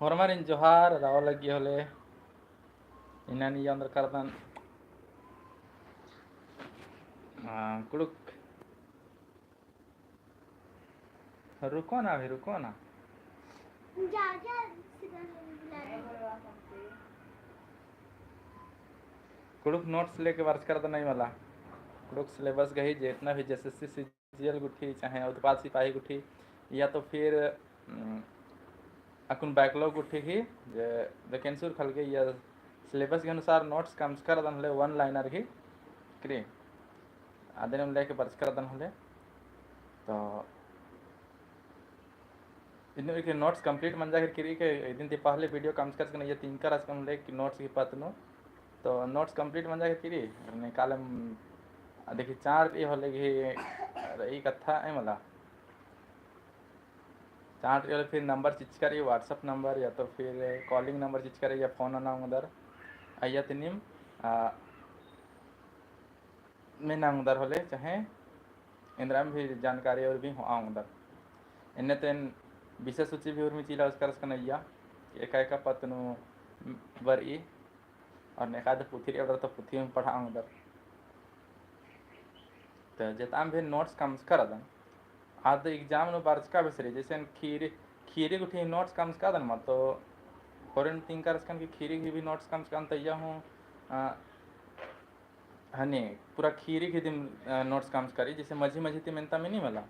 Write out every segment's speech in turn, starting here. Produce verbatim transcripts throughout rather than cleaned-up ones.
होरमारिन जोहार, रओ लग्गी होले। इन्ना निया अंदर करदन। हाँ, कुड़ुक। रुको ना अभी, रुको ना। जा, जा, सीधा नहीं बुला रहे। कुड़ुक notes लेके बरचका रअदन मला। कुड़ुक syllabus गही जेतना भी JSSC CGL गुट्ठी, चाहे उत्पाद सिपाही गुट्ठी, या तो फिर, उम, अक्कुन backlog गुट्ठी ही, जे vacancy उर खलगे या syllabus के अनुसार notes कमचका रअदन होले one liner ही, करी। अदिन लेके बरचका रअदन होले। तो इन्नु एक notes complete मंजा केरकी रई के, इदिन ती पहले video कमचका रहचकन, या तिंका रहचकन होले कि notes गही पत्त नू। तो notes complete मंजा केरकी रई, ने कालम, आ, देखी चाड़ रई होले गही रई कत्था ए मला। चाड़ रई होले फिर number चिचका रई, WhatsApp number या तो फिर calling number चिचका रई या phone नना ओंगदर। अइय्या ती नीम, आ, मेना ओंगदर होले, चाहे एन्दरा भी जानकारी और भी होआ ओंगदर। एन्ने तेन विषय सूची भी उर्मी चिआ लगचका रहचकन अइय्या, एका एका पत्त नू बरई, और नेकाद पुथी रई अबड़ा तो पुथी में पढ़आ ओंगदर। तो जेताम भी notes कमचका रअदन, आद exam नू बरचका बेस रई, जैसे खीरी, खीरी गुट्ठी notes कमचका रअदन मा, तो होरेन तिंका रहचकन कि खीरी गही भी notes कमचका रअदन, तो अइय्या हूँ, आ, हनी, पूरा खीरी गही दिम, अ, notes कमचका रई, जैसे मझी मझी ती मेन्ता मिनी मला,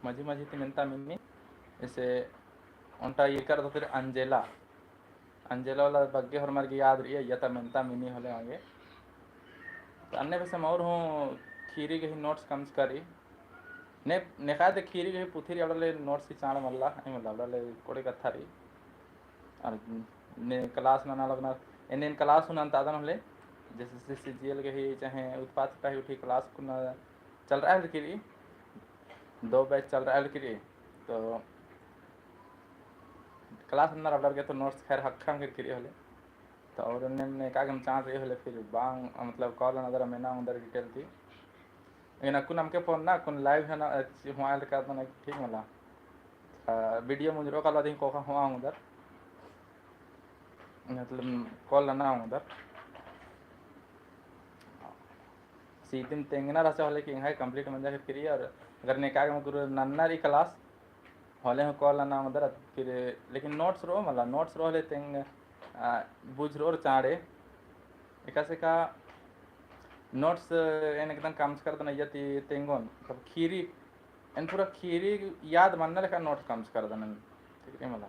मझी मझी ती मेन्ता मिनी, जैसे ओन्टा ईरका रअदत अंजेला, अंजेला वाला बग्गे होरमर गे याद रई, अइय्या ता मेन्ता मिनी होले आगे। तो अन्ने बेसे मौर हूँ खीरी गही notes कमचका रई, ने, नेकाय ते खीरी गही पुथी रई अबड़ा ले notes ही चाड़ मल्ला, ए मला, अबड़ा ले कोड़े कत्था रई। और ने class नना लगनर, एन्ने class हूँ नन्तादन होले, जैसे CGL गही चाहे उत्पाद सिपाही गुट्ठी class कुना चलरआ हेलरकी रई, दो batch चलरआ हेलरकी रई, तो class नन्नर अबड़र गे तो notes खैर ख़क्खरआ केरकी रई होले, तो और एन्ने एन्ने का गम चाड़ रई होले फिर बांग, मतलब, call नना दरा मेना ओंगदर detail ती। लेकिन अक्कुन अमके phone ना, अक्कुन live है ना, अच-, होआ लगदन, ठीक मला। आ, video मुंजरो काला दिन कोखा होआ ओंगदर। मतलब, call नना ओंगदर। सीधे तेंगना रहचा होले कि एंग्है complete मंजा केरकी रई, और अगर नेकाय गम गुरु नन्ना रई class, होले हूँ call नना ओंगदर, फिर लेकिन notes रओ मला, notes रओ होले तेंग, आ, बुझरओर चाड़े। एकासे का notes एन एकदम कमचका रअदन अइय्या ती तेंगोन, तब खीरी, एन पूरा खीरी याद मन्ना लेखा notes कमचका रअदन, ठीक रई मला।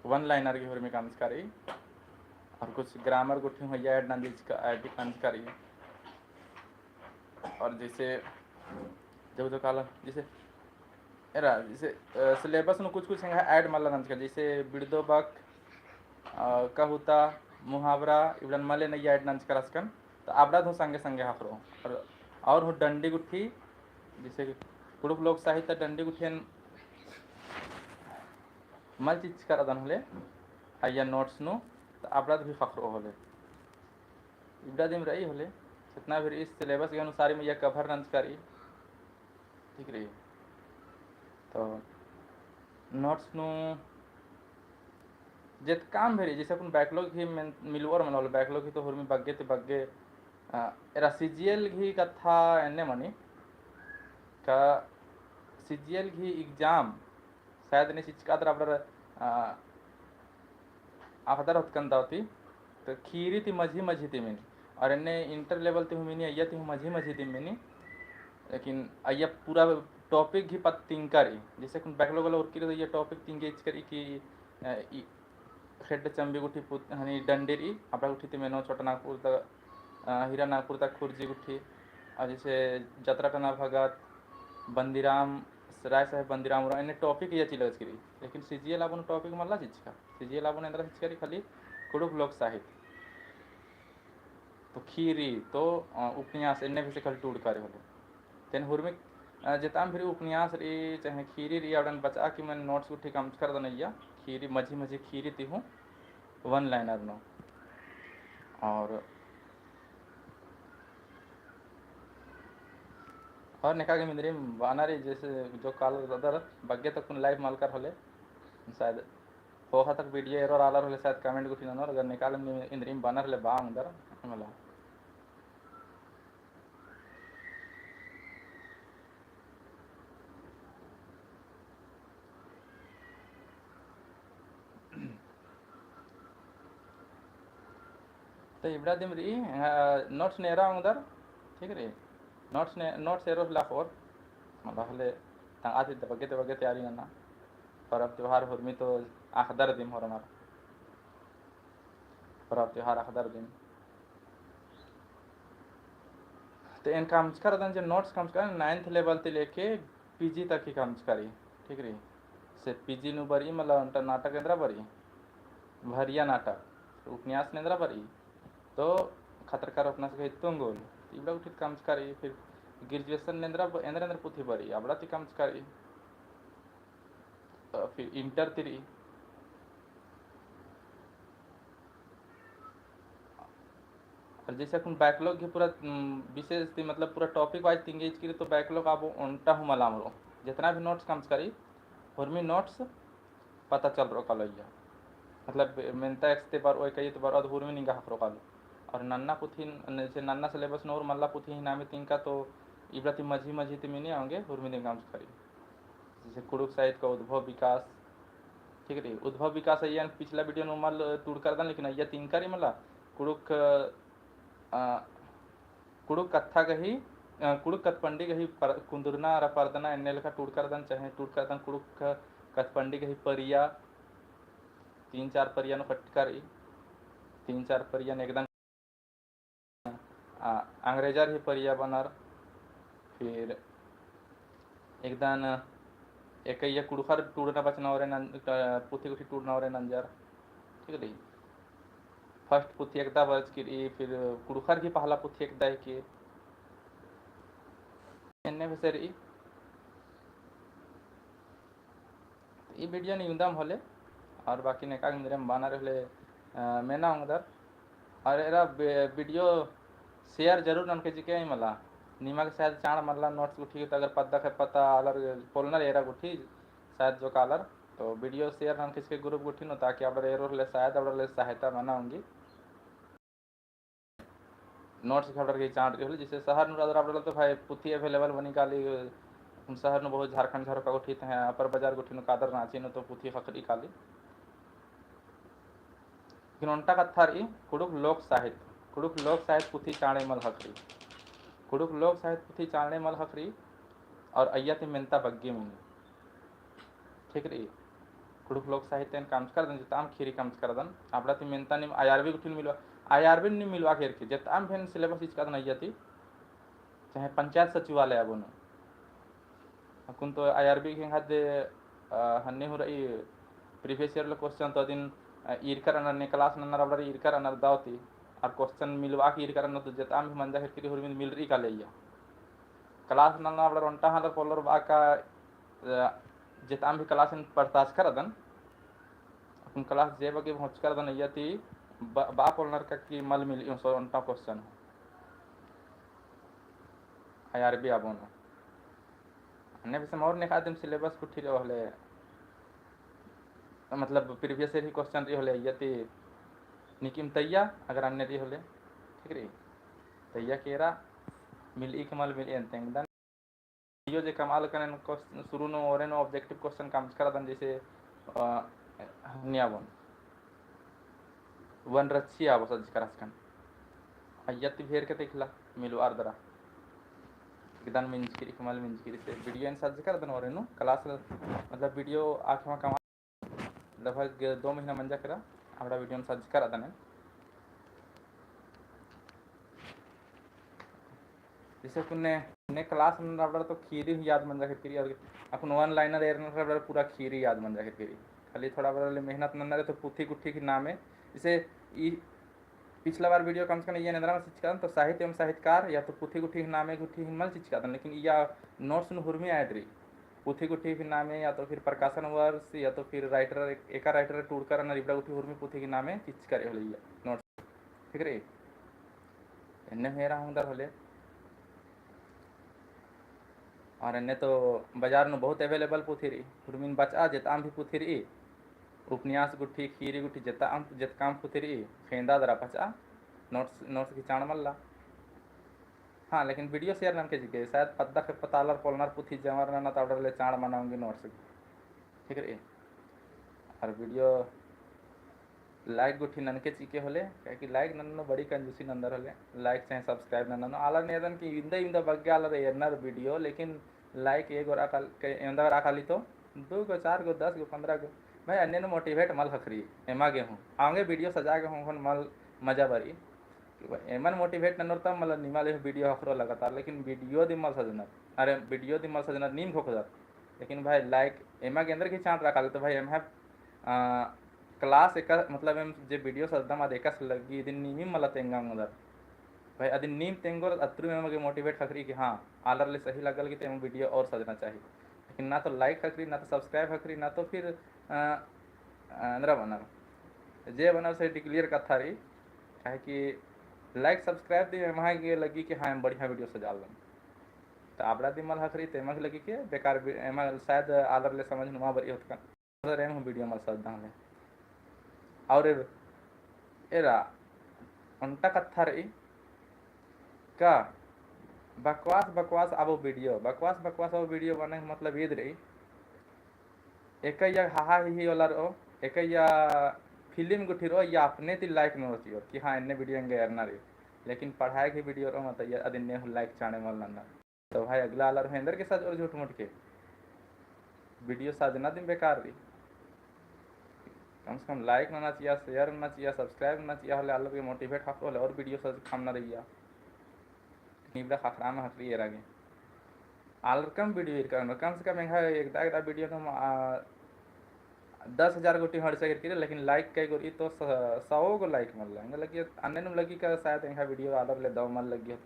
One liner गही होरमी कमचका रई, और कुछ grammar गुट्ठी हूँ अइय्या add नंजका, add नंजका रई। और जैसे, जब तो काला, जैसे, एरा, जैसे, अ, syllabus नू कुछ कुछ एंग्है add मल्ला नंजका, जैसे बिड़दो बक, अ, कहुता, मुहावरा, इबड़न मले नइया add नंजका रहचकन, तो अबड़ा धो संगे संगे ख़क्खरओ। और, और हूँ डंडी गुट्ठी, जैसे कि कुँड़ुख़ लोक साहित्य डंडी गुट्ठिन मल चिच्चका रअदन होले, अइया notes नू, तो अबड़ा भी ख़क्खरओ होले। इबड़ा दिम रई होले, जितना भी रई syllabus के अनुसार में या cover नंजका रई, ठीक रई। तो notes नू जेतकाम भी रई, जैसे अक्कुन backlog ही मेन-, मिलओर मल होले, backlog ही तो हुरमी बग्गे ती बग्गे, अ, एरा C G L ही कत्था एन्ने मनी, का C G L ही exam शायद ने चिच्चका दरा अबड़र, अ, अख़दर होतकन दव ती, तो खीरी ती मझी मझी ती मिनी। और एन्ने inter level ती हूँ मिनी, अइया ती हूँ मझी मझी ती मिनी। लेकिन अइया पूरा topic ही पत्त तिंगका रई। जैसे अक्कुन backlog वाला उरकी रई तो अइया topic तिंगे चिच्चका रई कि, अ, ई खेड्ड चम्बी गुट्ठी पुत-, हनी डंडी रई, अबड़ा गुट्ठी ती मेनो छोटा नागपुर ता, अ, हीरा नागपुर ता खुर्जी गुट्ठी, और जैसे जतरा टना भगत, बंदीराम, राय साहेब बंदीराम उराँव, एन्ने topic अइया चिच्चका रई। लेकिन C G L आबोन topic मल्ला चिच्चका। C G L आबोन एन्दरा चिच्चका रई खाली कुँड़ुख़ लोक साहित्य। तो खीरी, तो, अ, उपन्यास, एन्ने भी से खाली टूड़का रई होले। तेन हुरमी, अ, जेताम भी रई उपन्यास रई, चाहे खीरी रई, अबड़न बचआ की मेन notes गुट्ठी कमचका रअदन अइया, खीरी, मझी मझी खीरी ती हूँ, one liner नू। और, और नेका गे इन्द्रिम बअना रई, जैसे जो काला रअदर बग्गे ती अक्कुन live मलकर होले, शायद कोहा तक video error आलर होले शायद comment गुट्ठी ननोर, अगर निकाल में इन्द्रिम बअनर होले बआ ओंगदर, मला। तो इबड़ा दिम रई, अ, notes नेरा ओंगदर, ठीक रई? Notes ने, notes एरोस ला होर, मला होले तंगआ ती बग्गे ते बग्गे तैयारी नना। परब त्योहार हुरमी तो अख़दर दिम होरमर। परब त्योहार अख़दर दिम। तो एन कमचकर अदन जे notes कमचकर ninth level ती लेके PG तक ही कमचकर रई, ठीक रई। से PG नू बरई, मला ओन्टा नाटक एन्दरा बरई, भरिया नाटक, उपन्यास एन्दरा बरई, तो खतरकार उपन्यास गही तुंगुल, इबड़ा गुट्ठी ती कमचकर रई, फिर graduation एन्दरा ब-, एन्दरा एन्दरा पुथी बरई, अबड़ा ती कमचकर रई। अ, फिर inter ती रई। और जैसे अक्कुन backlog के पूरा, उम, विशेष ती, मतलब, पूरा topic wise तिंगे इचकी रई, तो backlog आबो ओन्टा हूँ मला अमरो। जितना भी notes कमचकर रई, हुरमी notes पता चलरओ कालो अइय्या। मतलब, मेन्ता एकस ती बरओ, एकइय्या ती बरओ, अद हुरमी निंगा ख़क्खरओ कालो। और नन्ना पुथी, न-, जैसे नन्ना syllabus नू और मल्ला पुथी ही नामे तिंका, तो इबड़ा ती मझी मझी ती मिनी औंगे हुरमी दिम कमचकर रई। जैसे कुँड़ुख़ साहित्य का उद्भव विकास, ठीक रई। उद्भव विकास अइय्या पिछला video नू मल टूड़कर अदन, लेकिन अइय्या तिंका रई मला कुँड़ुख़, अ, कुँड़ुख़ कत्था गही, अ, कुँड़ुख़ कत्थपंडी गही पर-, कुन्दुरना अरा परदना एन्ने लेखा टूड़कर अदन, चाहे टूड़कर अदन कुँड़ुख़ कत्थपंडी गही परिया, तीन चार परिया नू कटकर रई, तीन चार परिया नू एकदम आ, अंग्रेजर ही परिया बअनर, फिर एकदन एकइय्या कुँड़ुख़र टूड़ना बचना ओरे नन-, अ, पुथी गुट्ठी टूड़ना ओरे नंजर, ठीक रई। First पुथी एकदा बरचकी रई, फिर कुँड़ुख़र ही पहला पुथी एकदा हिके, एन्ने बेसे रई। ई video नू इवंदम होले, और बाकी नेका इन्द्रिम बअनर होले, अ, मेना ओंगदर। और एरा बे-, video share जरूर ननके चिके मला। निमा गे शायद चाड़ मल्ला notes गुट्ठी, तो अगर पद्दा खे पता आलर पोलनर एरा गुट्ठी, शायद जोक आलर। तो video share ननके चिके group गुट्ठी नू, ताकि अबड़र एरोर होले शायद अबड़र ले सहायता मना ओंगी। Notes गे अबड़र गे चाड़ रई होले, जैसे शहर नू रअदर अबड़र तो भाई पुथी available मनी काली, शहर नू बहुत झारखंड झरोखा गुट्ठी तहें upper बाजार गुट्ठी नू कादर राँची नू तो पुथी ख़क्खरई काली। लेकिन ओन्टा कत्था रई कुँड़ुख़ लोक साहित्य, कुँड़ुख़ लोक साहित्य पुथी चाड़े मल ख़क्खरई, कुँड़ुख़ लोक साहित्य पुथी चाड़े मल ख़क्खरई, और अइय्या ती मेन्ता बग्गे मनी। ठीक रई। कुँड़ुख़ लोक साहित्य एन कमचकर अदन, जेताम ख़ीरी कमचकर अदन, अबड़ा ती मेन्ता नीम IRB गुट्ठिन मिलवा, IRB नीम मिलवा केरके, जेताम भी एन syllabus चिचका अदन अइय्या ती, चाहे पंचायत सचिवालय आबो नू। अक्कुन तो IRB के हद, अ, हन्ने हूँ रई previous year ले question तो अदिन, अ, ईरकर रअनर ने class नन्नर अबड़र ईरकर रअनर दव ती, और question मिलवा के ईरकर रअनर तो जेताम भी मंजा केरके रई हुरमी मिलरई काले अइय्या। Class नन्ना अबड़र ओन्टा हलर पोल्लर बा का अ, जेताम भी class एन पढ़ताचकर अदन, अक्कुन class जे बग्गे भोंचकर अदन अइय्या ती ब-, बा पोल्लनर का कि मल मिलई ओन्टा question IRB आबो नू। अन्ने बेसे मोर नेखा दिम syllabus गुट्ठी रई होले, मतलब previous year ही question रई होले अइय्या ती नीकिम तइय्या अगर अन्ने रई होले, ठीक रई। तइय्या केरा मिलई कि मल मिलई एन तेंगदन। यो जे कमआ लगन एन question शुरू नू ओरे नू objective question कमचकर अदन जैसे, अ, हन्ने आबोन। वनरक्षी आबो सज्जकर असकन। अइय्या ती भेर के देखला, मिलवार दरा। एकदन मिंजकी रई कि मल मिंजकी रई से video एन सज्जकर अदन ओरे नू class, मतलब video आखिमा कमआ लगभग दो महीना मंजा केरा, अबड़ा video नू सज्जकर अदन एन। जैसे अक्कुन ने, ने class नन्नर अबड़र तो ख़ीरी ही याद मंजा केरकी रई, और अक्कुन one liner एरनर अबड़र पूरा ख़ीरी याद मंजा केरकी रई। खाली थोड़ा अबड़र ले मेहनत नन्ना रई तो पुथी गुट्ठी के नामे, जैसे ई पिछला बार video कमचकन इय्या एन्दरा मल चिचकादन, तो साहित्य एवं साहित्यकार या तो पुथी गुट्ठी के नामे गुट्ठी हिन मल चिचकादन, लेकिन इय्या notes नू हुरमी add रई। पुथी गुट्ठी के नामे या तो फिर प्रकाशन वर्ष या तो फिर writer, एका writer टूड़कर रअनर इबड़ा गुट्ठी हुरमी पुथी के नामे चिचकर होले इय्या notes। ठीक रई? एन्ने हेरा होंगदर होले। और एन्ने तो बाजार नू बहुत available पुथी रई, हुरमिन बचआ जेताम भी पुथी रई, उपन्यास गुट्ठी, खीरी गुट्ठी, जेता अम-, जेतका अम पुथी रई, खेंदा दरा पचा, notes, notes की चाड़ मल्ला। हाँ, लेकिन video share ननके चिके, शायद पद्दा के पता आलर पोलनर पुथी जमर नना, तो आलर ले चाड़ मना ओंगी notes। ठीक रई। और video like गुट्ठी ननके चिके होले, काहे कि like नन्नो बड़ी कंजूसी नंदर होले, like चाहे subscribe नन्नो। आलर ने एदन कि इवंदा इवंदा बग्गे आलर एरनर video, लेकिन like एगो रआ काल-, के एवंदा रआ काली तो, दू गो, चार गो, दस गो, पन्द्रह गो। भाई, अन्ने नू motivate मल ख़क्खरी, एमा गे हूँ। आंगे video सजा गे हूँ, हूँ मल मजा बरई। कि भाई, एमन motivate ननोर तब मल निमा ले video ख़क्खरो लगातार, लेकिन video दिम मल सजनर। अरे, video दिम मल सजनर, नीम ख़ोख़दर। लेकिन भाई, like, एमा गे एन्देर की चाड़ रआ काली तो भाई, एम्है, आ, class एका, मतलब, एम जे video सजदम आद एकासे लग्गी, इदिन नीमिम मला तेंगा ओंगदर। भाई, अदिन नीम तेंगोर अत्रुम एमा गे motivate ख़क्खरी कि हाँ, आलर ले सही लगल कि तो एमा video और सजना चाही। लेकिन ना तो like ख़क्खरी, ना तो subscribe ख़क्खरी, ना तो फिर, अ, अ, एन्दरा बअनर। जे बअनर से declare कत्था रई, काहे कि like subscribe दिम एम्है गे लग्गी कि हाँ, एम बढ़िया video सजालदम। तो अबड़ा दिम मल ख़क्खरी, तो एमा गे लग्गी कि बेकार भी, एमा शायद आलर ले समझ नुमा बरई होतकन। सर, एम हूँ video मल सजदन होले। और एरा, ओन्टा कत्था रई का, बकवास, बकवास आबो video, बकवास, बकवास आबो video बअना मतलब ईद रई, एकैया हाहा ही ही वाला रओ, एकैया film गुट्ठी रओ, या अपने ती like ननोर चिओ कि हाँ, एन्ने video एंगा एरना रई। लेकिन पढ़ाई की video रओ, मतलब, या अदिन ने हूँ like चाड़े मल नन्ना। तो भाई, अगला आलर हूँ एन्देर के सजोर झूठ मूठ के। Video सजना दिम बेकार रई। कम से कम like नना चिआ, share नना चिआ, subscribe नना चिआ होले, आलर गे motivate ख़क्खरो होले और video सजखा मना रई। इबड़ा ख़क्खरा मल ख़क्खरी एरा गे। आलर कम video ईरकर, कम से कम एंग्है एकदा एकदा video नू, आ, दस हजार गुट्ठी हड़सा केरकी रई, लेकिन like कई गो रई तो स-, सौ गो like मल्ला। एंगा लग्गी, अन्ने नू लग्गी का शायद एंग्है video आलर ले दव मल लग्गी होत।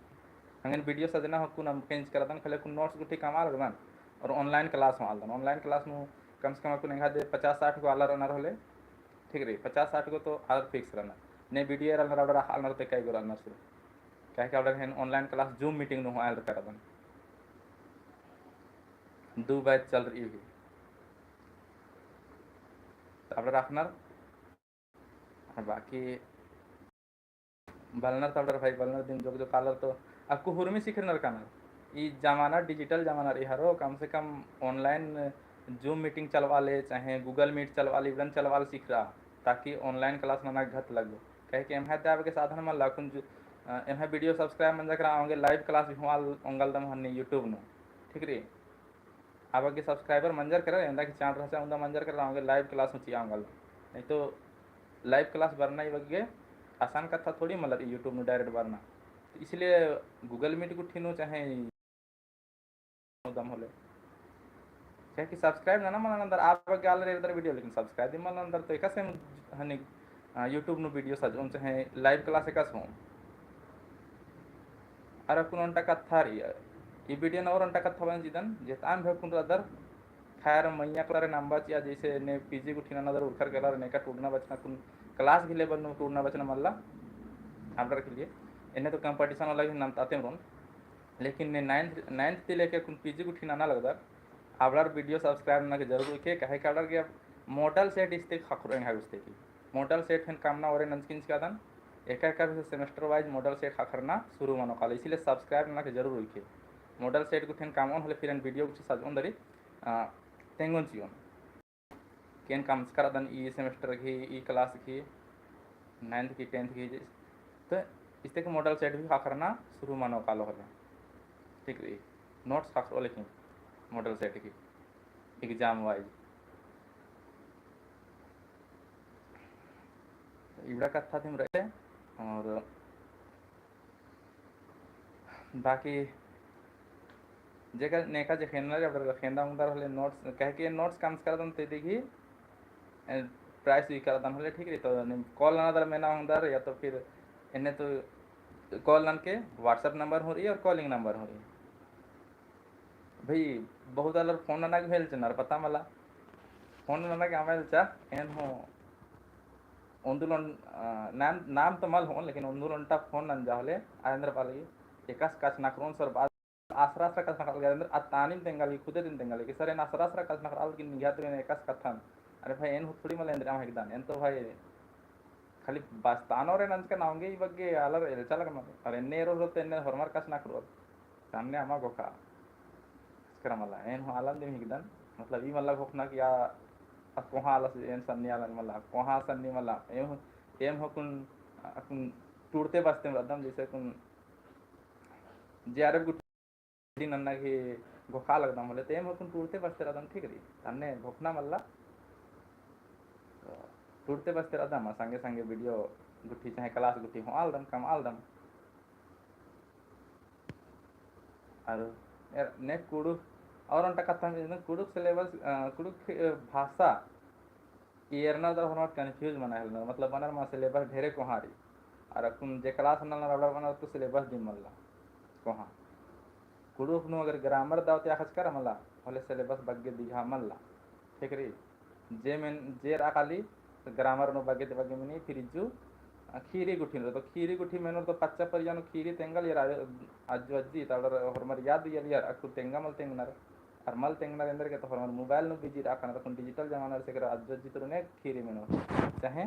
एंगन video सजना हूँ कुन अमके इंच करदन, खले कुन notes गुट्ठी कमआ लगदन और online class हूँ आलदन। Online class नू कम से कम अक्कुन एंग्है दे पचास साठ गो आलर रअनर होले, ठीक रई, पचास साठ गो तो आलर fix रअनर। ने video एरा लगनर, अबड़ा रखा लगनर तो कई गो रअनर सुरु। काहे कि अबड़ा एन online class Zoom meeting नू हूँ आलर करदन। दू batch चल रई ही। तो अबड़ा रखनर, बाकी बलनर तो अबड़र भाई, बलनर दिम जोक जोक आलर तो अक्कु हुरमी सिखरनर कानर। ई जमाना digital जमाना रई हरो, कम से कम online Zoom meeting चलवा ले, चाहे Google Meet चलवा ले, इबड़न चलवा ले सिखरा, ताकि online class नना घत लगो। काहे कि एम्है दे आबगे साधन मल्ला, अक्कुन जु-, अ, एम्है video subscribe मंजा केरा, औंगे live class भी हूँ आल ओंगलदम हन्नी YouTube नू। ठीक रई? आबगे subscriber मंजर केरर, एवंदा की चाड़ रहचा, उन्दा मंजर केरर, औंगे live class हूँ चिआ ओंगल। नहीं तो live class बरना ई बग्गे आसान कत्था थोड़ी मल्ला रई YouTube नू direct बरना। तो इसलिए Google Meet गुट्ठी नू चाहे दम होले। काहे कि subscribe नना मल नंदर, आबगे आलर एरदर video, लेकिन subscribe दिम मल नंदर, तो एकासे हनी, आ, YouTube नू video सजओन चाहे live class एकासे होओन। अरा कुन ओन्टा कत्था रई, ई video नू और ओन्टा कत्था बअन चिदन, जेताम भी कुन रअदर, खैर मइय्याँ class रे नम्बा चिआ, जैसे ने PG गुट्ठिन ननदर उरखर केरर, नेका टूड़ना बचना कुन class गही level नू टूड़ना बचना मल्ला, अबड़र के लिए, एन्ने तो competition वाला भी नन्तातेम रओन, लेकिन ने ninth, ninth ती लेके कुन PG गुट्ठिन नना लगदर, अबड़र video subscribe नना के जरूर उइके, काहे कि अबड़र गे model set इस्ते ख़क्खरो एंग्है गुस्ते की। Model set फेन कमना ओरे नंजकिंज कादन, एका एका भी semester wise model set ख़क्खरना शुरू मनो कालो, इसीलिए subscribe नना के जरूर उइके। Model set गुट्ठिन कमओन होले फिर एन video गुट्ठी सजओन दरी, आ, तेंगोन चिओन। केन कमचका रअदन ई semester गही, ई class गही, ninth गही, tenth गही, तो इस्ते के model set भी ख़क्खरना शुरू मनो कालो होले। ठीक रई, notes ख़क्खरो लेकिन model set गही, exam wise। इबड़ा कत्था दिम रई और बाकी जेकर नेका जे खेंदा रे, अबड़र खेंदा ओंगदर होले notes, काहे कि notes कमचका रअदन ते देखी, ए, prize भी करदन होले, ठीक रई, तो call ननदर मेना ओंगदर, या तो फिर एन्ने तो call ननके WhatsApp number हूँ रई और calling number हूँ रई। भाई, बहुत आलर phone नना गे हेलचनर, पता मला। Phone नना गे अमा हेलचा, एन हूँ ओन्दुल ओन-, आ, नाम, नाम तो मल होओन, लेकिन ओन्दुल ओन्टा phone नंजा होले, आर एन्देर बआ लगी, एकासे कछनखरओन सर, बाद आसरा आसरा कछनखरआ लगी, आर एन्देर आ तानिम तेंगा लगी, खुदे दिम तेंगा लगी, सर एन आसरा आसरा कछनखरआ लगी, निंग्है तुरु एन एकासे कत्थन, अरे भाई, एन हूँ थोड़ी मला एन्दरा हिकदन, एन तो भाई खाली बस्तानोर एन अंजकन औंगे ई बग्गे आलर एल्चा लगनर। अरे एन्ने एरोर तो एन्ने होरमर कछनखरोर। तन्ने अमा घोखा। कछनखरा मला, एन हूँ आलर दिम हिकदन, मतलब ई मला घोखना कि आ, आ कोहाँ आलस एन सन्नी आलर मला, कोहाँ सन्नी मला, एम हूँ, एम हूँ अक्कुन, अक्कुन टूड़ते बस्तेम रअदम, जैसे अक्कुन जे आर एफ गुट्ठी नन्ना गही घोखा लगदम होले, तो एम हूँ अक्कुन टूड़ते बस्ते रअदम, ठीक रई। तन्ने घोखना मला, टूड़ते बस्ते रअदम, संगे संगे video गुट्ठी चाहे class गुट्ठी होआलदम, कमआलदम। और ए-, ने कुँड़ुख़, और ओन्टा कत्था में कुँड़ुख़ syllabus, अ, कुँड़ुख़, अ, भाषा एरना दरा होरमर confuse मना हेलनर, मतलब बअनर मा syllabus ढेरे कोहाँ रई। और अक्कुन जे class नलनर अबड़र बअनर तो syllabus दिम मल्ला कोहाँ। कुँड़ुख़ नू अगर grammar दव ती अख़चकर मला, होले syllabus बग्गे दिघा मल्ला। ठीक रई? जे मेन, जे रआ काली, grammar नू बग्गे ती बग्गे मेनी, फिर इज्जु, अ, खीरी गुट्ठी नू, तो खीरी गुट्ठी मेनोर तो पच्चा परिया नू खीरी तेंगा लियर, अ, अज्जु अज्जी, तबड़र होरमर याद उइया लियर, अक्कुन तेंगा मल तेंगनर। अर मल तेंगनर एन्देरगे तो होरमर mobile नू busy रआ कानर, अक्कुन digital जमाना रई, से केरा अज्जु अज्जी तुरु ने खीरी मेनोर। चाहे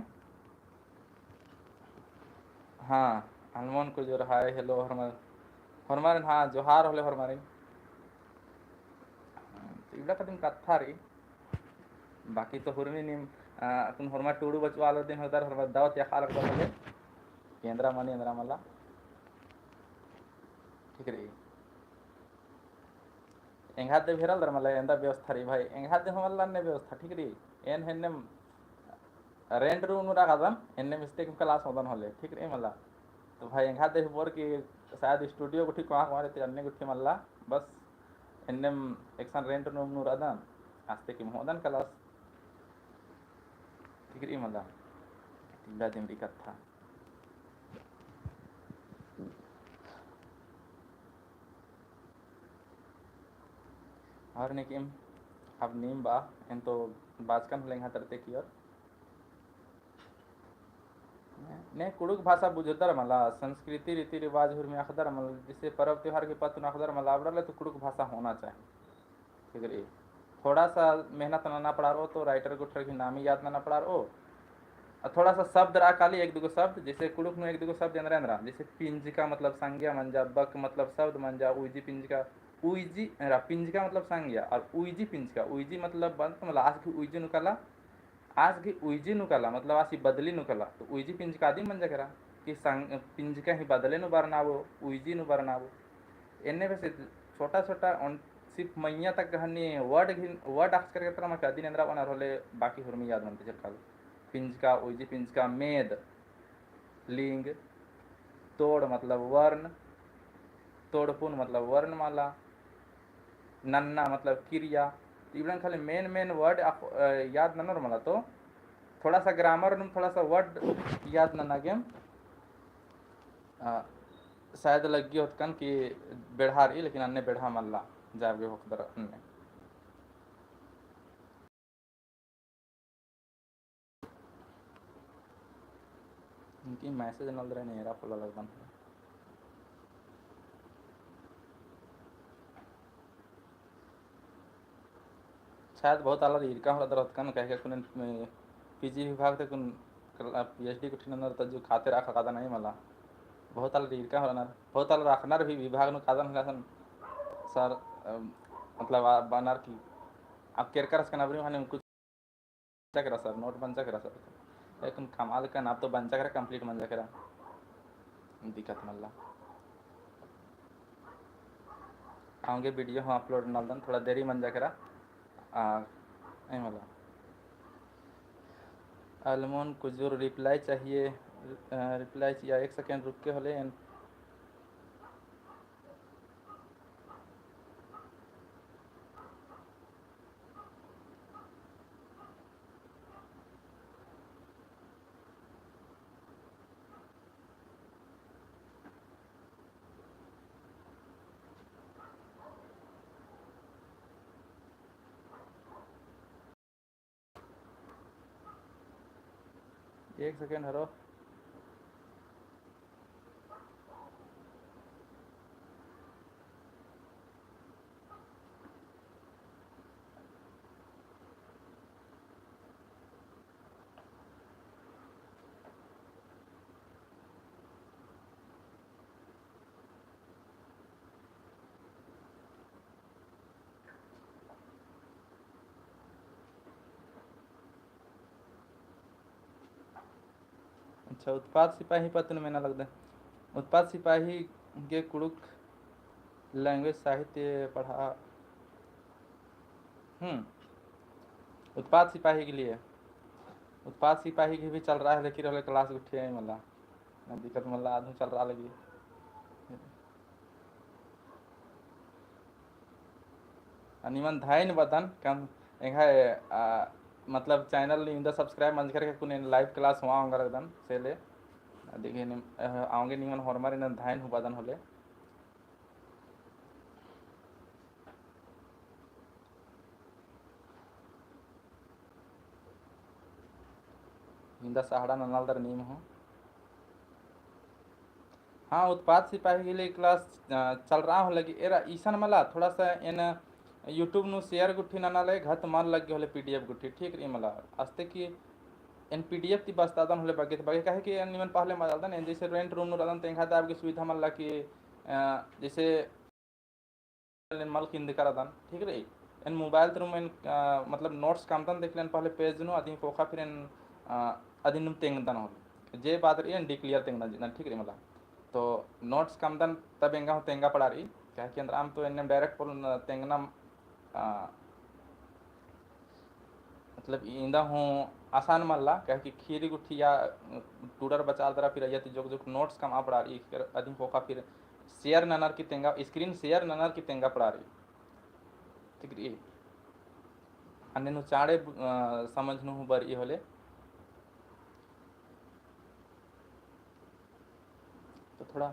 हाँ, अलमोन कुजूर, hi, hello, होरमर, होरमारिन, हाँ, जोहार होले होरमारिन। तो इबड़ा कदिम कत्था रई, बाकी तो हुरमी नीम, आ, अक्कुन होरमा टूड़ू बचवा आलर दिम होदर, होरमा दव ती अख़आ लगदर होले, एन्दरा मनी एन्दरा मला, ठीक रई। एंग्है अद्दे भेरलदर मला एन्दा व्यवस्था रई भाई, एंग्है अद्दे हूँ मला अन्ने व्यवस्था, ठीक रई। एन हूँ एन्नेम rent room नू रआ कादन, एन्नेम इस्तेकिम class होदन होले, ठीक रई मला। तो भाई एंग्है अद्दे हूँ बओर कि शायद studio गुट्ठी कोहाँ कोहाँ रई, अन्ने गुट्ठी मल्ला, बस एन्नेम एकसन rent room नू रअदन, आस्तेकिम होदन class, ठीक रई मला। तिबड़ा दिम रई कत्था। और नेकिम अब नीम बआ, एन तो बाचकन होले एंग्है तरती की ओर। ने कुँड़ुख़ भाषा बुझदर मला, संस्कृति, रीति रिवाज हुरमी अख़दर मला, जैसे परब त्योहार के पत्त नू अख़दर मला, अबड़र ले तो कुँड़ुख़ भाषा होना चाहिए। ठीक रई। थोड़ा सा मेहनत नना पड़ारओ तो writer गुट्ठर गही नामी याद नना पड़ारओ। अ, थोड़ा सा शब्द रआ काली, एक दुगो शब्द, जैसे कुँड़ुख़ नू एक दुगो शब्द एन्दरा एन्दरा, जैसे पिंजका मतलब संज्ञा मंजा, बक मतलब शब्द मंजा, उइजी पिंजका, उइजी, एरा, पिंजका मतलब संज्ञा, और उइजी पिंजका, उइजी मतलब बंत, मतलब आस गही उइजी नू काला, आस गही उइजी नू काला, मतलब आसी बदली नू काला, तो उइजी पिंजका दिम मंजा केरा, कि संग-, पिंजका ही बदले नू बरनाबो, उइजी नू बरनाबो। एन्ने बेसे छोटा छोटा ओन सिर्फ मइय्याँ तक गहनी word घिन, word अख़चकर के तरा मा का अदिन एन्दरा बअनर होले बाकी हुरमी याद मनते चल काल। पिंजका, उइजी पिंजका, मेद, लिंग, तोड़ मतलब वर्ण, तोड़पुन मतलब वर्णमाला, नन्ना मतलब किरिया। तो इबड़न खाली main main word अख़-, अ, याद ननोर मला तो थोड़ा सा grammar नुम थोड़ा सा word याद नना गेम, अ, शायद लग्गी होतकन कि बेढ़ा रई, लेकिन अन्ने बेढ़ा मल्ला, जाबगे होखदर अन्ने। इनकी message नलदर ने एरा पोल्ला लगदन। शायद बहुत आलर ईरका होरदर होतकन, काहे कि अक्कुन, ए, PG विभाग ती अक्कुन कल-, PhD गुट्ठी ननर तज्जु खाते रआ कादन नहीं मला। बहुत आलर ईरका होरनर, बहुत आलर अख़नर भी विभाग नू कादन होले असन sir, अ, मतलब, आ, बअनर कि अब केरकर असकन अबरी माने कुछ बंचा केरा sir, note बंचा केरा sir। लेकिन कमाल का नाम तो बंचा केरा, complete मंजा केरा। दिक्कत मल्ला। आगे video हम upload नलदन, थोड़ा देरी मंजा केरा। आ, ए मला। अलमोन कुजूर reply चाहिए, अ, reply चाहिए, एक second रुक के होले एन। एक second हरो। अच्छा, उत्पाद सिपाही पत्त नू मेना लगदय। उत्पाद सिपाही गे कुँड़ुख़ language साहित्य पढ़ा। हम्म। उत्पाद सिपाही के लिए, उत्पाद सिपाही के भी चल रहा है, लेकिन होले class गुट्ठी है मला। ना दिक्कत मला, आदमी चल रहा लगी। आ निमन धाइन बअदन, कम एंग्है, आ, मतलब channel इवंदा subscribe मंजकर के कुन एन live class होआ ओंगा लगदन, से ले। आ, देखिए निम-, अ, औंगे निमन होरमर इन्ना धाइन हूँ बअदन होले। इवंदा सहाड़ा ननालदर नीम हूँ। हाँ, उत्पाद सिपाही के लिए class, अ, चल रहा हो लगी। एरा इसन मला, थोड़ा सा एन YouTube नू share गुट्ठी नना ले, घत मल लग्गी होले PDF गुट्ठी, ठीक रई मला। अस्ते कि एन PDF ती बस्तादन होले बग्गे ती बग्गे, काहे कि एन निमन पहले मल रअदन, एन जैसे rent room नू रअदन, तेंगा ता अबगे सुविधा मल्ला कि, अ, जैसे एन मल किंदका रअदन, ठीक रई। एन mobile ती रअदन, अ, मतलब notes कमदन, देखले एन पहले page नू अदिन ख़ोख़ा, फिर एन, अ, अदिन नू तेंगदन होले। जे बात रई एन declare तेंगदन जिंदन, ठीक रई मला। तो notes कमदन तब एंगा हूँ तेंगा पड़ा रई, काहे कि एन्द्रम तो एन्ने direct पोल्लोन तेंगना, अ, मतलब इवंदा हूँ आसान मल्ला, काहे कि खीरी गुट्ठी या टूड़र बचाल दरा फिर अइय्या ती जोक जोक notes कमआ पड़ा रई, फिर अदिन ख़ोख़ा फिर share ननर की तेंगा, screen share ननर की तेंगा पड़ा रई। ठीक रई। अन्ने नू चाँड़े, अ, समझ नू हूँ बरई होले। तो थोड़ा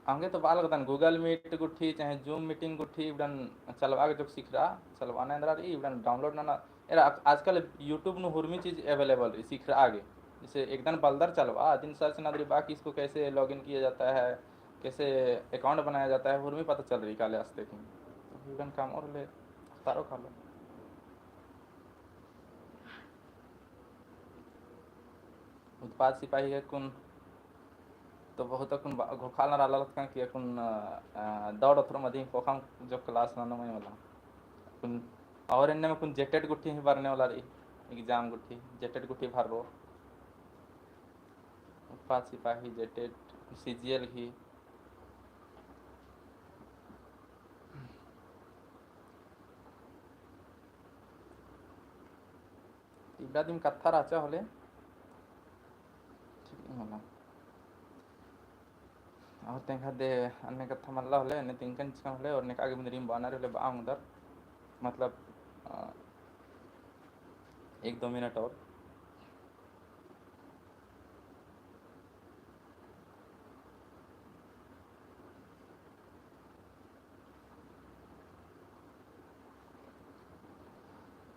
औंगे तो बआ लगदन Google Meet गुट्ठी चाहे Zoom meeting गुट्ठी इबड़न चलबआ गे जोक सिखरआ, चलबअना एन्द्रा रई, इबड़न download नना। एरा आजकल YouTube नू हुरमी चीज available रई सिखरआ गे। जैसे एकदन बलदर चलबआ, अदिन search नना दरी बआ कि इसको कैसे login किया जाता है, कैसे account बनाया जाता है, हुरमी पता चल रई काले अस्ते कि। तो इबड़न काम और ले तारो कालो। उत्पाद सिपाही के कुन तो बहुत अक्कुन बा-, घोखालनर आलर अतकन कि अक्कुन, अ, अ, दौड़ अथुरम अदिन ख़ोख़ाम जोक class ननोम मला। अक्कुन और एन्नेम अक्कुन JTET गुट्ठी ही बरने वाला रई, exam गुट्ठी, JTET गुट्ठी भर्रो। उत्पाद सिपाही, JTET, CGL ही। इबड़ा दिम कत्था रहचा होले। ठीक मला। और तेंगा दे अन्ने कत्था मल्ला होले, अन्ने तिंकन चिकन होले, और नेका गे बिंदरीम बानर होले बआ ओंगदर। मतलब, अ, एक दो minute और।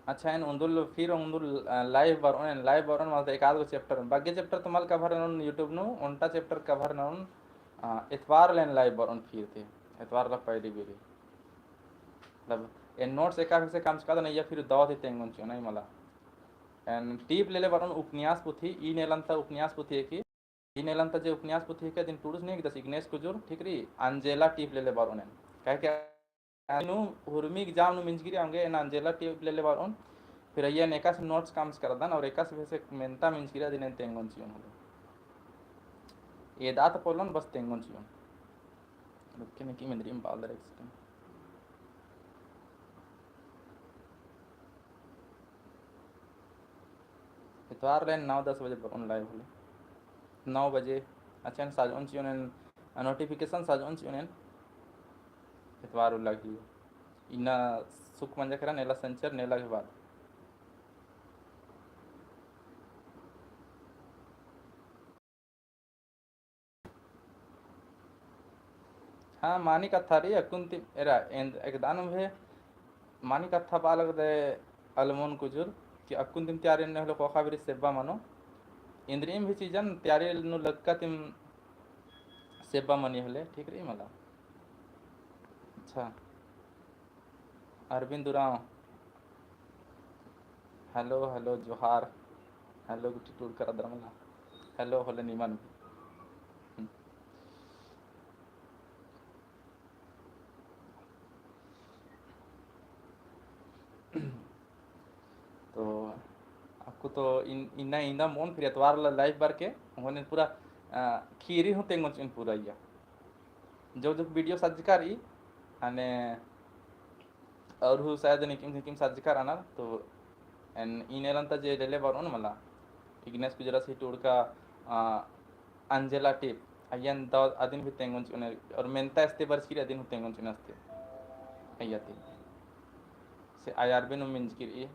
अच्छा, एन उन्दुल, फिर उन्दुल, अ, live बरओन, एन live बरओन, मतलब एकाध गो chapter, बग्गे chapter तो मल cover ननोन YouTube नू, ओन्टा chapter cover ननोन, अ, एतवार ले एन live बरओन फिर ती, एतवार ला पहली बेरी। मतलब, एन notes एका से कमचकादन, अइय्या फिर दव ती तेंगोन चिओन, नहीं मला। एन टीप लेले बरओन उपन्यास पुथी, ई नेलन ता उपन्यास पुथी है कि ई नेलन ता जे उपन्यास पुथी हेके अदिन टूड़ुस ने हिकदस इग्नेस कुजूर, ठीक रई, अंजेला टीप लेले बरओन एन। काहे कि अदिन नू हुरमी exam नू मिंजकी रई औंगे एन अंजेला टीप लेले बरओन। फिर अइय्या एन एकासे notes कमचकादन और एकासे भेसे मेन्ता मिंजकी रई अदिन एन तेंगोन चिओन होले। एदा तो पोल्लोन बस तेंगोन चिओन। रुक्के में की मेंदरी में बाल दर एक second। एतवार ले एन नौ दस बजे बरओन live होले। नौ बजे। अच्छा, एन साजओन चिओन एन, notification साजओन चिओन एन। एतवार उल्ला की। इन्ना सुख मंजा केरा नेला संचर नेला के बाद। हाँ, मानी कत्था रई, अक्कुन ती एरा, एन-, एकदान भे मानी कत्था बआ लगदय अलमोन कुजूर, कि अक्कुन दिम तैयारी नन्ने होले ख़ोख़ा बेरी सेब्बा मनो। एन्देरिम भी चीजन तैयारी नू लगका तिम सेब्बा मनी होले, ठीक रई मला। अच्छा। अरविंद उराँव। Hello, hello, जोहार। Hello, गुट्ठी टूड़कर अदर मला। Hello, होले निमन। तो अक्कु तो तो इन, इन्ना इन्ना मोन फिर एतवार ला live बरके, होने पूरा, अ, खीरी हूँ तेंगोन चिन पूरा इया। जो जो video सज्जका रई, अने और हूँ शायद निकिम निकिम सज्जका रअनर, तो एन ईनेलन ता जे लेले बरओन मला, इग्नेस कुजरा से टूड़का, अ, अंजेला टिप, अय्यन दव अदिन भी तेंगोन चिन, और मेन्ता एस्ते बरचकी रई अदिन हूँ तेंगोन चिन एस्ते। अय्या ती। से IRB नू मिंजकी रई,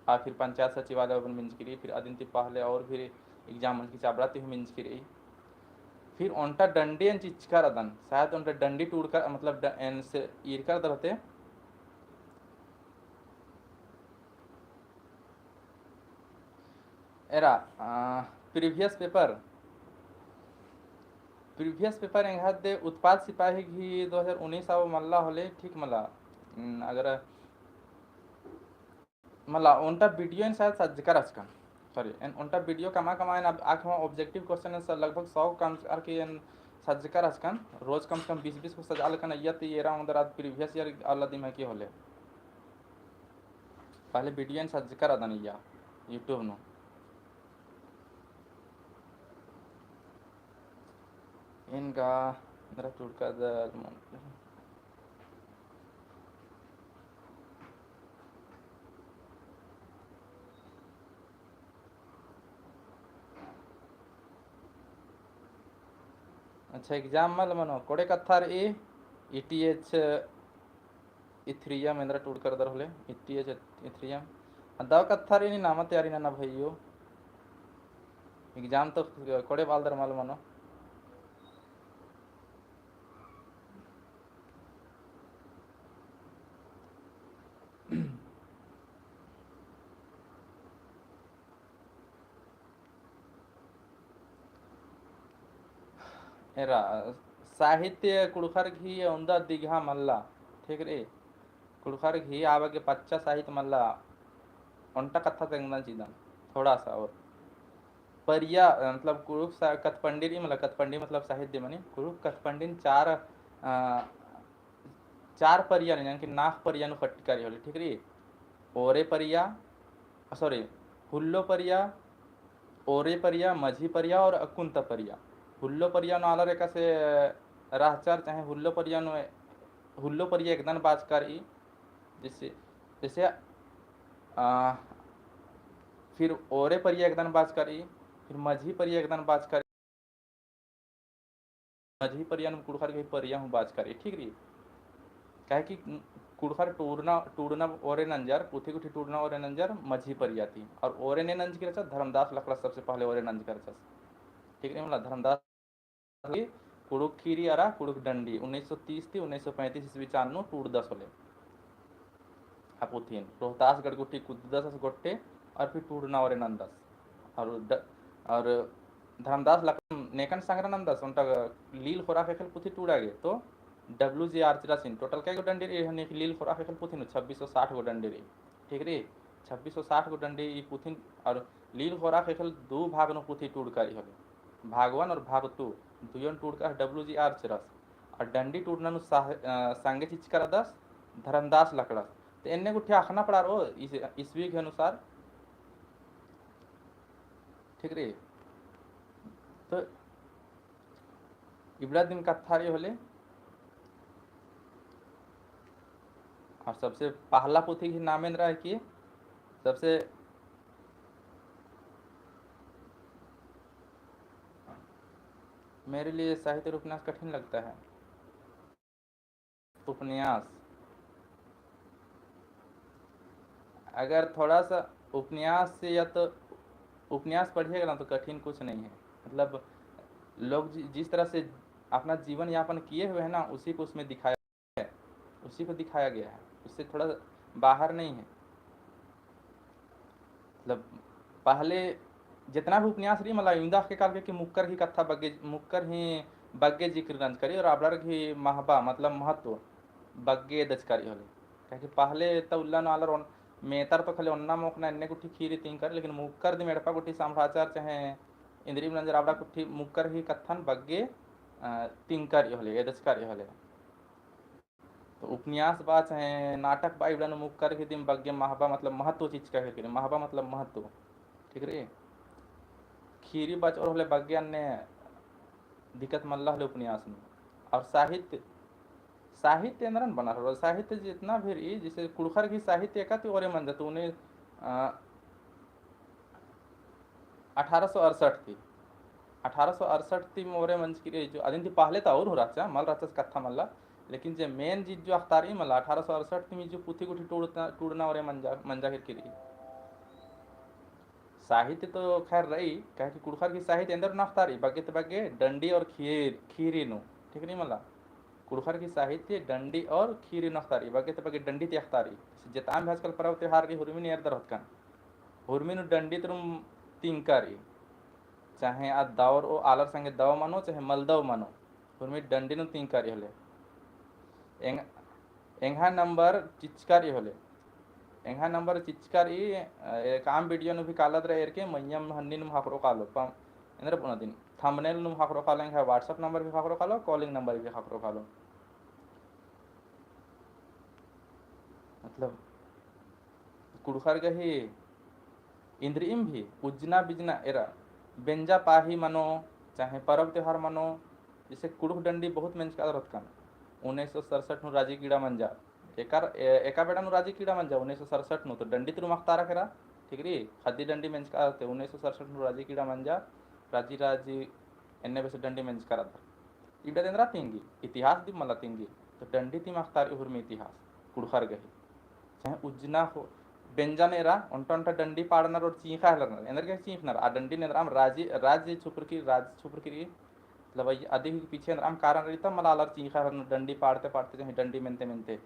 आ फिर पंचायत सचिवालय नू मिंजकी रई, फिर अदिन ती पहले और भी exam मंजकी चाबड़ा ती हूँ मिंजकी रई। फिर ओन्टा डंडी एन चिचका रअदन, शायद ओन्टा डंडी टूड़का, मतलब ड-, एन से ईरका रअदर होते। एरा, आ, previous paper, previous paper एंग्है दे उत्पाद सिपाही गही दो हजार उन्नीस आबो मल्ला होले, ठीक मला। उम, अगर मला ओन्टा video एन शायद सज्जका रहचकन, sorry, एन ओन्टा video कमा कमा एन अब आख हूँ objective question एन स-, लगभग सौ कम करके एन सज्जका रहचकन, रोज कम से कम बीस बीस गो सजा लेकन अइया ती एरा ओन्दर आद previous year आला दिम है कि होले। पहले video एन सज्जका रअदन इया YouTube नू। एन गा मेरा टूड़का द-, अच्छा, exam मल मनो, कोड़े कत्था रई, ETH Ethereum एन्दरा टूड़का रअदर होले, ETH Ethereum। दव कत्था रई नी नाम तैयारी नना भइयो। Exam तो कोड़े बालदर मल मनो। एरा, साहित्य कुँड़ुख़र गही ओन्दा दिगहा मल्ला, ठीक रई? कुँड़ुख़र गही आबा गे पच्चा साहित्य मल्ला, ओन्टा कत्था तेंगदन चिदन, थोड़ा सा और। परिया, मतलब कुँड़ुख़ सा-, कत्थपंडी रई, मतलब कत्थपंडी मतलब साहित्य मनी, कुँड़ुख़ कत्थपंडिन चार, अ, चार परिया नू, यानी कि नाख़ परिया नू खट्टी करी होले, ठीक रई? ओरे परिया, sorry, हुल्लो परिया, ओरे परिया, मझी परिया और अक्कुन्ता परिया। हुल्लो परिया नू आलर एकासे रहचर, चाहे हुल्लो परिया नू, हुल्लो परिया एकदन बाचका रई, जैसे, जैसे, आ, फिर ओरे परिया एकदन बाचका रई, फिर मझी परिया एकदन बाचका रई। मझी परिया नू कुँड़ुख़र गही परिया हूँ बाचका रई, ठीक रई। काहे कि कुँड़ुख़र टूड़ना, टूड़ना ओरे नंजर, पुथी गुट्ठी टूड़ना ओरे नंजर मझी परिया ती। और ओरे ने नंजकी रहचस, धर्मदास लकड़स सबसे पहले ओरे नंजका रहचस। ठीक रई, मतलब धर्मदास कुँड़ुख़ खीरी अरा कुँड़ुख़ डंडी उन्नीस सौ तीस ती उन्नीस सौ पैंतीस ईस्वी चान नू टूड़दस होले। आ पुथिन रोहतासगढ़ गुट्ठी कुद्ददस गोट्टे, और फिर टूड़ना ओरे नंदस। और ड-, और धर्मदास लकड़न नेकन संग्रह नंदस, ओन्टा लील ख़ोरा ख़ेख़ेल पुथी टूड़ा गे, तो W G आर्चरसिन total कै गो डंडी रई, हने लील ख़ोरा ख़ेख़ेल पुथिन छब्बीस सौ साठ गो डंडी रई, ठीक रई? छब्बीस सौ साठ गो डंडी ई पुथिन, और लील ख़ोरा ख़ेख़ेल दू भाग नू पुथी टूड़का रई होले, भाग one और भाग two, दुयोन टूड़का W G आर्चरस। और डंडी टूड़ना नू साह-, अ, संगे चिचका रअदस धर्मदास लकड़स। तो एन्ने गुट्ठी अख़ना पड़ारओ इस-, ईस्वी के अनुसार। ठीक रई? तो इबड़ा दिम कत्था रई होले। और सबसे पहला पुथी गही नाम एन्दरा है कि सबसे मेरे लिए साहित्य और उपन्यास कठिन लगता है। उपन्यास। अगर थोड़ा सा उपन्यास से या तो उपन्यास पढ़िएगा ना तो कठिन कुछ नहीं है। मतलब लोग जि-, जिस तरह से अपना जीवन यापन किए हुए हैं ना, उसी को उसमें दिखाया है, उसी को दिखाया गया है, उससे थोड़ा बाहर नहीं है। मतलब पहले जितना भी उपन्यास रई मला इवंदा के काल के कि मुक्कर ही कत्था बग्गे, मुक्कर ही बग्गे जिक्र नंजका रई और अबड़र ही महबा मतलब महत्व बग्गे एदचका रई होले। काहे कि पहले त उल्ला नू आलर ओन-, मेतर तो खाली ओन्ना मोख़ना एन्ने गुट्ठी खीरी तिंकर, लेकिन मुक्कर दिम एड़पा गुट्ठी सम्हराचर चाहे इन्द्रिम नंजर अबड़ा गुट्ठी मुक्कर ही कत्थन बग्गे, अ, तिंकर रई होले, एदचका रई होले। तो उपन्यास बा चाहे नाटक बा, इबड़ा नू मुक्कर ही दिम बग्गे महबा मतलब महत्व चिचका हेलकी रई, महबा मतलब महत्व। ठीक रई। खीरी बचओर होले बग्गे अन्ने दिक्कत मल्ला होले उपन्यास नू। और साहित्य, साहित्य एन्दरन बना रओ, साहित्य जितना भी रई, जैसे कुँड़ुख़र गही साहित्य एका ती ओरे मंजा तो उन्हें, अ, अठारह सौ अड़सठ ती, अठारह सौ अड़सठ ती ओरे मंजकी रई जो, अदिन ती पहले ता और हूँ रहचा, मल रहचा कत्था मल्ला, लेकिन जे main चीज जो अख़तारई मला, अठारह सौ अड़सठ ती जो पुथी गुट्ठी टूड़ना, टूड़ना ओरे मंजा, मंजा केरकी रई। साहित्य तो खैर रई, काहे कि कुँड़ुख़र गही साहित्य एन्दर नू अख़तारई, बग्गे ती बग्गे डंडी और खीर, खीरी नू, ठीक रई मला। कुँड़ुख़र गही साहित्य डंडी और खीरी नू अख़तारई, बग्गे ती बग्गे डंडी ती अख़तारई। जेतना भी आजकल परब त्योहार रई, हुरमी नू एरदर होतकन। हुरमी नू डंडी तुरुम तिंका रई। चाहे आ दौर ओ आलर संगे दौ मनो, चाहे मल दौ मनो। हुरमी डंडी नू तिंका रई होले। एंग-, एंग्है नंबर चिचका रई होले। एंग्है नंबर चिचका रई, अ, एकअम video नू भी काला दरा एरके, मइय्याँ हन्नी नू ख़क्खरओ कालो। पम-, एन्दर पुना दिन। Thumbnail नू ख़क्खरओ कालो, एंग्है WhatsApp नंबर भी ख़क्खरओ कालो, calling नंबर भी ख़क्खरओ कालो। मतलब, कुँड़ुख़र गही इन्द्रिइम भी उज्जना बिज्जना एरा बेंजा पाही मनो, चाहे परब त्योहार मनो, जैसे कुँड़ुख़ डंडी बहुत मेंजका रओत कन। उन्नीस सौ सड़सठ नू राजी कीड़ा मंजा। एकर, ए-, एका बेड़ा नू राजी कीड़ा मंजा, उन्नीस सौ सड़सठ नू तो डंडी तुरुम अख़तारा केरा, ठीक रई, ख़द्दी डंडी मेंजका रओत, उन्नीस सौ सड़सठ नू राजी कीड़ा मंजा, राजी राजी एन्ने बेसे डंडी मेंजका रअदर। इबड़ा ती एन्दरा तिंगी, इतिहास दिम मला तिंगी, तो डंडी तिम अख़तारई हुरमी इतिहास, कुँड़ुख़र गही। चाहे उज्जना हो, बेंजा नू एरा, ओन्टा ओन्टा डंडी पाड़नर और चींख़ा हेलरनर, एन्दर गे चींख़नर, आ डंडी नू एन्दरअम राजी, राजी छुपरकी, राजी छुपरकी रई, मतलब, अदिगे पीछे एन्दरअम कारण रई ता मला आलर चींख़ा हेलरनर, डंडी पाड़ते पाड़ते, चाहे डंडी मेनते मेनते।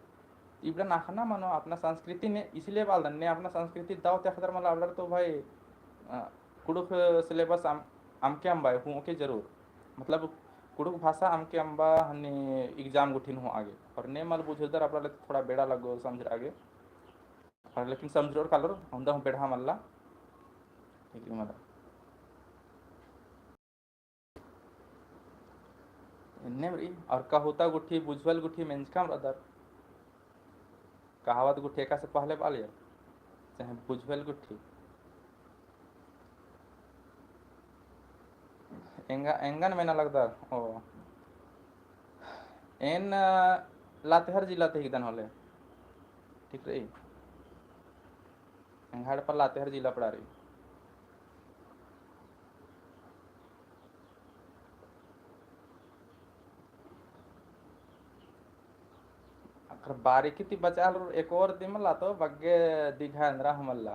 इबड़ा नखना मनो अपना संस्कृति ने इसलिए बालदन ने अपना संस्कृति दव ती अख़दर मला अबड़र तो भाई, अ, कुँड़ुख़ syllabus अम-, अमके अम्बा हूँ के जरूर। मतलब कुँड़ुख़ भाषा अमके अम्बा हन्नी exam गुट्ठिन हूँ आगे। और ने मल बुझुरदर अबड़र थोड़ा बेड़ा लग्गो समझरआ गे। और लेकिन समझरओर कालोर उन्दा हूँ बेड़ा मल्ला। ठीक है, मतलब। एन्नेम रई, और कहुता गुट्ठी, बुझुवल गुट्ठी मेंजकम रअदर। कहावत गुट्ठी एकासे पहले बालियर, चाहे बुझुवल गुट्ठी। एंगा, एंगन मेना लगदर, ओ। एन, अ, लातेहार जिला ती हिकदन होले। ठीक रई। एंग्है एड़पा लातेहार जिला पड़ा रई। अगर बारीकी ती बचआ हेलरओर एकोर दिम ला तो बग्गे दिघा एन्दरा हूँ मल्ला।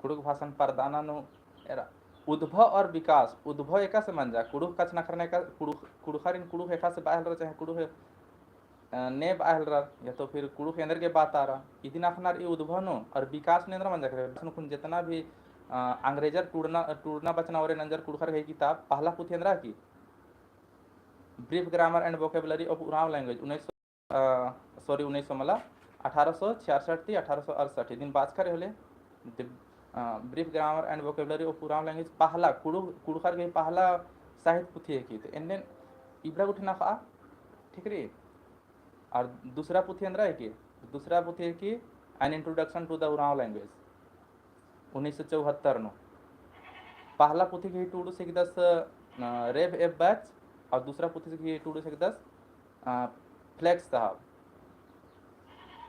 कुँड़ुख़ भाषन परदाना नू एरा उद्भव और विकास, उद्भव एकासे मंजा, कुँड़ुख़ कछनखरना एका, कुँड़ुख़, कुँड़ुख़ारिन कुँड़ुख़ एकासे बआ हेलरओर चाहे कुँड़ुख़ अ, ने बआ हेलरर, या तो फिर कुँड़ुख़ एन्देर गे बातारा। इदिन अख़ना रई उद्भव नू, और विकास नू एन्दरा मंजा केरा। विकास नू खुन जेतना भी, अ, अंग्रेजर टूड़ना, टूड़ना बचना ओरे नंजर कुँड़ुख़र गही किताब, पहला पुथी एन्दरा की? Brief Grammar and Vocabulary of Oraon Language, उन्नीस सौ, अ, sorry, उन्नीस सौ मला, अठारह सौ छियासठ ती अठारह सौ अड़सठ, इदिन बाचका रई होले। The, अ, Brief Grammar and Vocabulary of Oraon Language, पहला, कुँड़ुख़, कुँड़ुख़र गही पहला साहित्य पुथी है की, तो एन्ने इबड़ा गुट्ठिन अख़आ, ठीक रई? और दूसरा पुथी एन्दरा है कि, दूसरा पुथी है कि An Introduction to the Oraon Language, उन्नीस सौ चौहत्तर नू। पहला पुथी गही टूड़ुस हिकदस, अ, रेब एब बैच, और दूसरा पुथी गही टूड़ुस हिकदस, अ, फ्लेक्स साहब।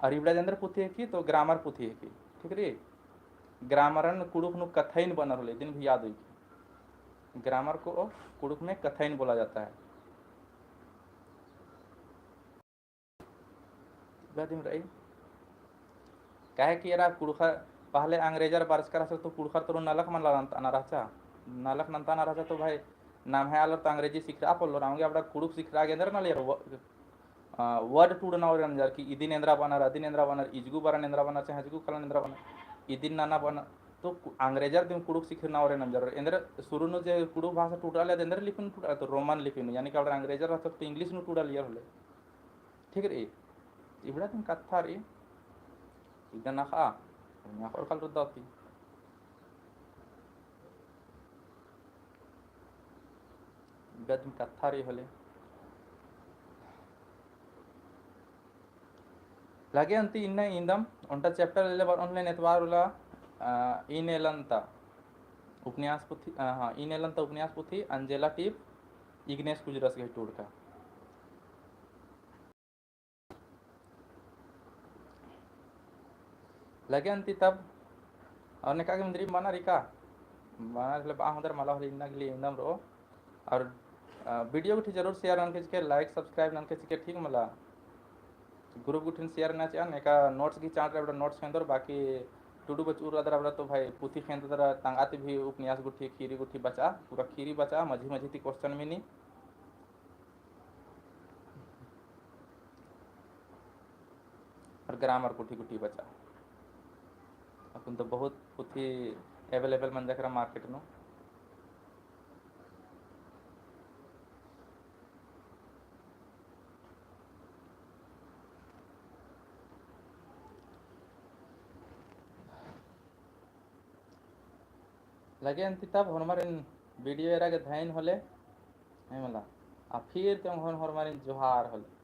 और इबड़ा जे एन्दर पुथी है कि, तो grammar पुथी है कि, ठीक रई? Grammarन कुँड़ुख़ नू कत्थइन बअनर होले, इदिन भी याद होई कि grammar को कुँड़ुख़ में कत्थइन बोला जाता है। इबड़ा दिम रई। काहे कि एरा कुँड़ुख़र, पहले अंग्रेजर बरचका रहचर तो कुँड़ुख़र तरो नलख मल नन्ताना रहचा। नलख नन्ताना रहचा तो भाई, नम्है आलर तो अंग्रेजी सिखरआ पोल्लोर, औंगे अबड़ा कुँड़ुख़ सिखरआ गे एन्दर नलियर, व-, अ, word टूड़ना ओरे नंजर कि इदिन एन्दरा बअनर, अदिन एन्दरा बअनर, इजगु बरन एन्दरा बअनर, चाहे अजगु कलन एन्दरा बअनर, इदिन नना बअनर। तो कु-, अंग्रेजर दिम कुँड़ुख़ सिखरना ओरे नंजर। एन्दर सुरु नू जे कुँड़ुख़ भाषा टूड़आ लिया, एन्दर लिपि नू टूड़आ, तो Roman लिपि नू, यानी कि अबड़ा अंग्रेजर रहचर तो English नू टूड़आ लियर होले। ठीक रई, इबड़ा दिम कत्था रई, इदन अख़आ, उन्या खोर कल रुद्दा होती। इबड़ा दिम कत्था रई होले। लगे अन्ती इन्ना इन्दम, ओन्टा chapter एले बरओन होले नेतवार उल्ला, आ, इन एलन्ता। उपन्यास पुथी, अ, हाँ, ई नेलन ता उपन्यास पुथी अंजेला टीप, इग्नेस कुजरस गही टूड़का। लगे अन्ती तब, और नेका के मंदरी मना रिका, मना रिले बा होदर मला होले इन्ना के लिए इन्दम रओ। और, अ, video गुट्ठी जरूर share ननके चिके, like, subscribe ननके चिके, ठीक मला। Group गुट्ठिन share नना चिआ, नेका notes गही चाँड़ रअदर notes खेंदर, बाकी टुडू बचउर रअदर अबड़ा तो भाई पुथी खेंददर, तंगआ ती भी उपन्यास गुट्ठी, खीरी गुट्ठी बचआ, पूरा खीरी बचआ, मझी मझी ती question मिनी। और grammar गुट्ठी गुट्ठी बचआ। अक्कुन तो बहुत पुथी available मंजा केरा market नू। लगे अन्ती तब होरमारिन video एरा गे धइन होले, है मला, आ फिर ते होन होरमारिन जोहार होले।